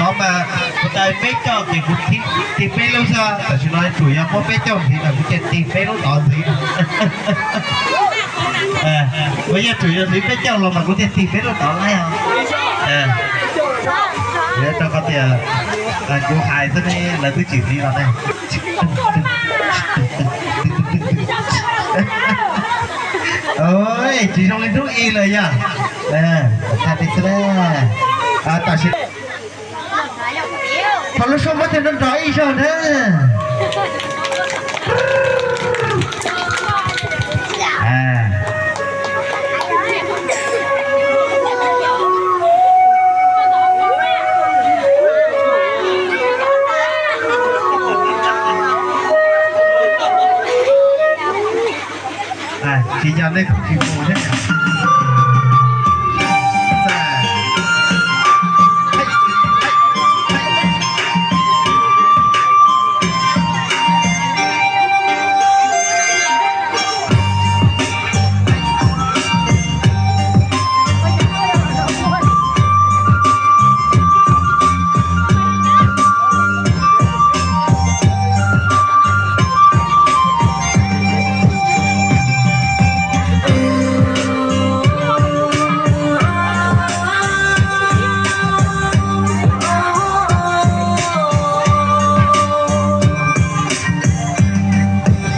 Tod mas kuv tau peb caug ces kuv tig peb lub xwb, tam sim no yuav tsum yog muaj peb caug ntxiv mas kuv cia tig peb lub tod ntxiv. Kuv yuav tsum yog ntxiv peb caug los mas kuv cia tig peb lub tod laib os. Yog rau qhov tias kuv hais xwb ne lawv twb tsis ntxiv los ne. Tsis zoo li hnub i lawm yog. Tam sim thaum lub suab muab cog nrov nrov ib zaug na. Tsis yog nej kuj tsis mus thiab.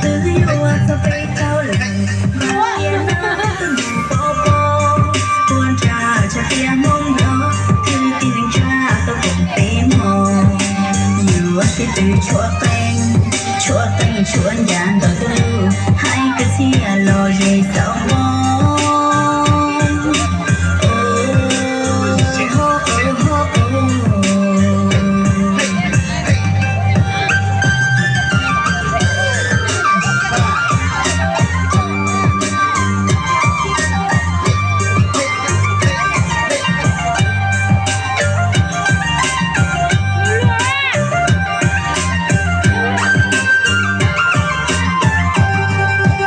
Twb yuav txog peb caug lawm, mas cia no tus nus pov pob, ua nra tshaj tias Hmoob Nplog, kwv tij neej tsa tau koom peb mog. Yuav tej twg tshuav qeej, tshuav qeej tshuav ncas ntawm tus lus, hais kwv txhiaj los ze xauv npoo.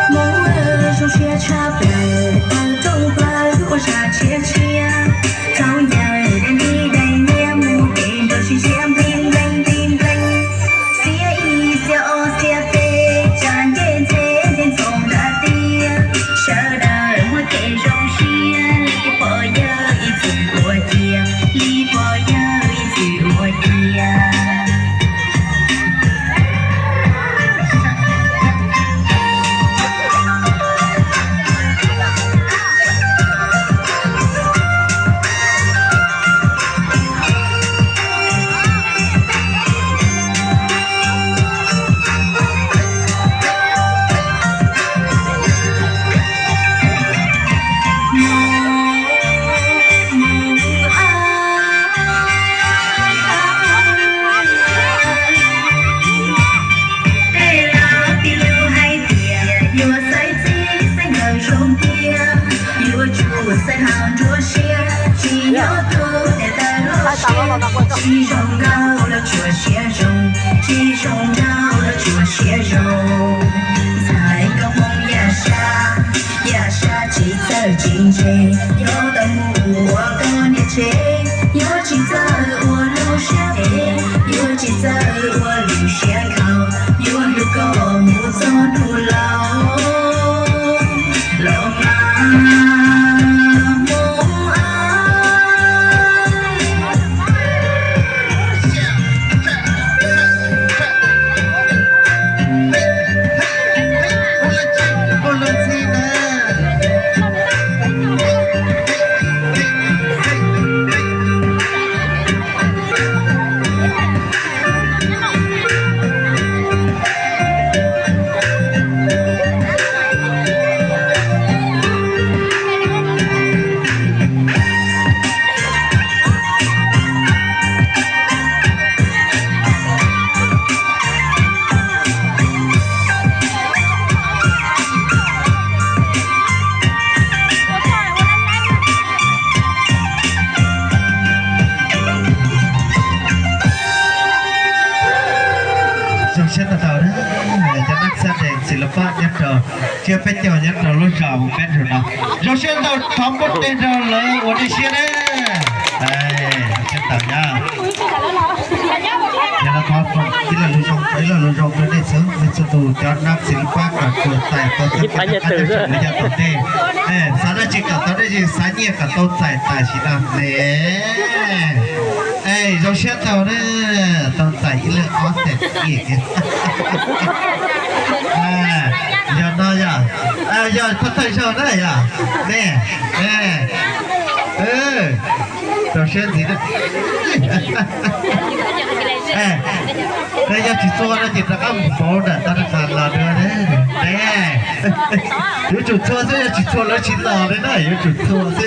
Hmoob zoo siab tshaj plaws, tawm rooj plaws ua zaj tshiab tshiab, rau ncaws dai nti dai nyiab mus kev nrog sib ntshiab nplig npleeg nplig npleeg. Xiab ib xiab ob xiab peb, tsa ncej ntxhe ntxhe ntxoo nra tiab, sawv daws muaj kev zoo siab li pog yawg ib txwm ua cia, li pog yawg ib txwm ua cia. Tej laus tij lus hais tias yuav xaiv txiv xaiv nkawm zoo tiag, yuav tsum xaiv hauv nruab siab, tsis nyob tus tes taw loj siab, tsis zoo nkauj los tsuas siab zoo, tsis zoo nkauj los tsuas siab zoo. Ntxhais nkauj Hmoob yaj sab, yaj sab tsis txawj tsis ntse, yuav tau mus ua koj niam tsev, yuav tsis txawj ua lub siab phem, yuav tsis txawj ua lub siab nkhaus, yuav hlub koj mus txog hnub laus los mas Hmoob. Zoo siab tau tau na, cov nab xab dees xis las paj nyob rau, tsiab peb caug nyob rau lub zos mus peb nrug no. Zoo siab ntau, thov npuaj tes rau lawv uas nej siab na. Zoo siab tau nyob. Ib lo lus zoo, ib lo lus zoo rau nej txhua leej txhua tus cov nab xis lub pab kom tsuas txais tau txoj kev noj qab nyob tom ntej. Xav dab tsi kom tau dab tsi, xav nyiaj kom tau txais tam sim no ne. Es zoo siab tau na, tau txais ib leeg ob xees nyiaj. Yog no yog, yog thawj thawj zaug na yog ne. Zoo siab ntxiv na. Yog tsis txhua no ces rov qab mus pauv ntawm tau rau qhov los dua. Yuav tsum txhua xwb, yog tsis txhua lawv tsis los li na, yuav tsum txhua xwb.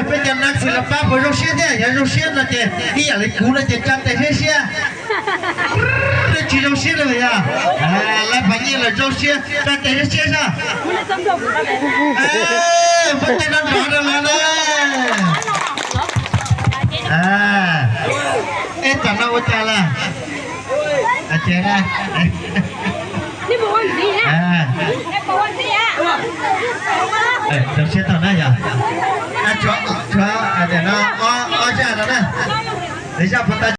Peb cov nab xis los pab puas zoo siab thiab? Yog zoo siab no ces ib yam li kuv no ces tsa tes siab siab. Twb tsis zoo siab li yog lawv pab nyiaj los zoo siab, tsa tes siab siab sab. Muab tej no nrov rau lawv na. Eb, tam no ua cas lawm? Zoo siab tau na yog. Tshuav ob zaj no na. Zaj puas tau?